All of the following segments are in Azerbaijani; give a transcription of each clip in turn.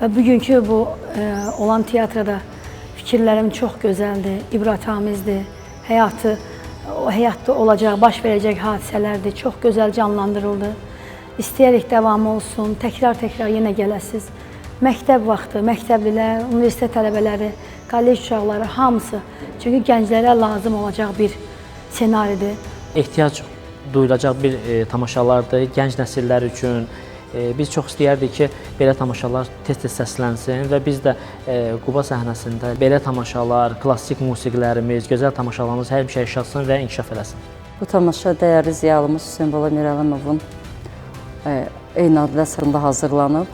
Və bugünkü bu olan teatrada fikirlərim çox gözəldir, ibrətamizdir. Həyatı, o həyatda olacaq, baş verəcək hadisələrdir. Çox gözəl canlandırıldı. İstəyərik davamı olsun, təkrar-təkrar yenə gələsiz. Məktəb vaxtı, məktəblilər, universitet tələbələri, kollec uşaqları hamısı. Çünki gənclərə lazım olacaq bir ssenaridir. Ehtiyac duyulacaq bir tamaşalardır gənc nəsillər üçün. Biz çox istəyərdik ki, belə tamaşalar tez-tez səslənsin və biz də Quba səhnəsində belə tamaşalar, klassik musiqilərimiz, gözəl tamaşalarımız həmişə yaşasın və inkişaf eləsin. Bu tamaşa dəyərli ziyalımız Hüseynbala Mirələmovun eyni adlı əsərində hazırlanıb.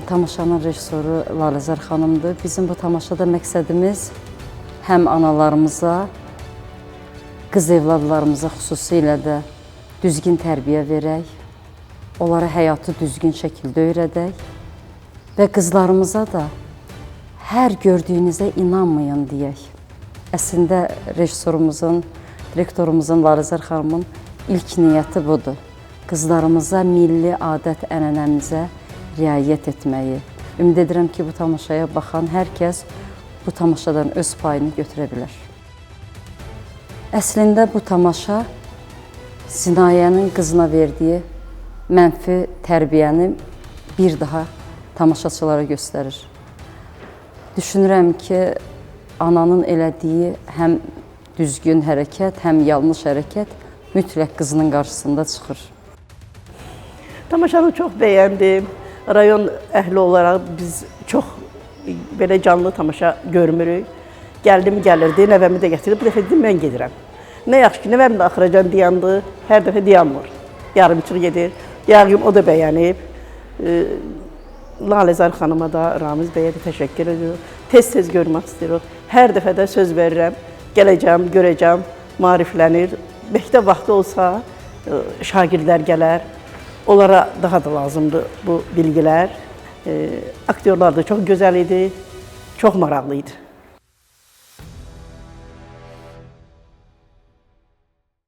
Tamaşanın rejissoru Laləzər xanımdır. Bizim bu tamaşada məqsədimiz həm analarımıza, qız evladlarımıza xüsusilə də düzgün tərbiyə verək, onlara həyatı düzgün şəkildə öyrədək və qızlarımıza da hər gördüyünüzə inanmayın deyək. Əslində rejissorumuzun, direktorumuzun Laləzər xanımın ilk niyyəti budur. Qızlarımıza milli adət-ənənəmizə riayət etməyi. Ümid edirəm ki, bu tamaşaya baxan hər kəs bu tamaşadan öz payını götürə bilər. Əslində bu tamaşa Sinayənin qızına verdiyi mənfi tərbiyəni bir daha tamaşaçılara göstərir. Düşünürəm ki, ananın elədiyi həm düzgün hərəkət, həm yanlış hərəkət mütləq qızının qarşısında çıxır. Tamaşanı çox bəyəndim. Rayon əhli olaraq biz çox belə canlı tamaşa görmürük. Gəldim, gəlirdi, nəvəmi də gətirdi. Bu dəfə dedim, mən gedirəm. Nə yaxşı ki, nəvəm də axıracan dayandı, hər dəfə dayanmır. Yarımçıq gedir. Yəqin o da bəyənib. Laləzar xanıma da, Ramiz bəyə də təşəkkür edirik. Tez-tez görmək istəyirik. Hər dəfə də söz verirəm. Gələcəm, görəcəm, maariflənir. Məktəb vaxtı olsa şagirdlər gələr. Onlara daha da lazımdır bu bilgilər. Aktyorlar da çox gözəl idi, çox maraqlı idi.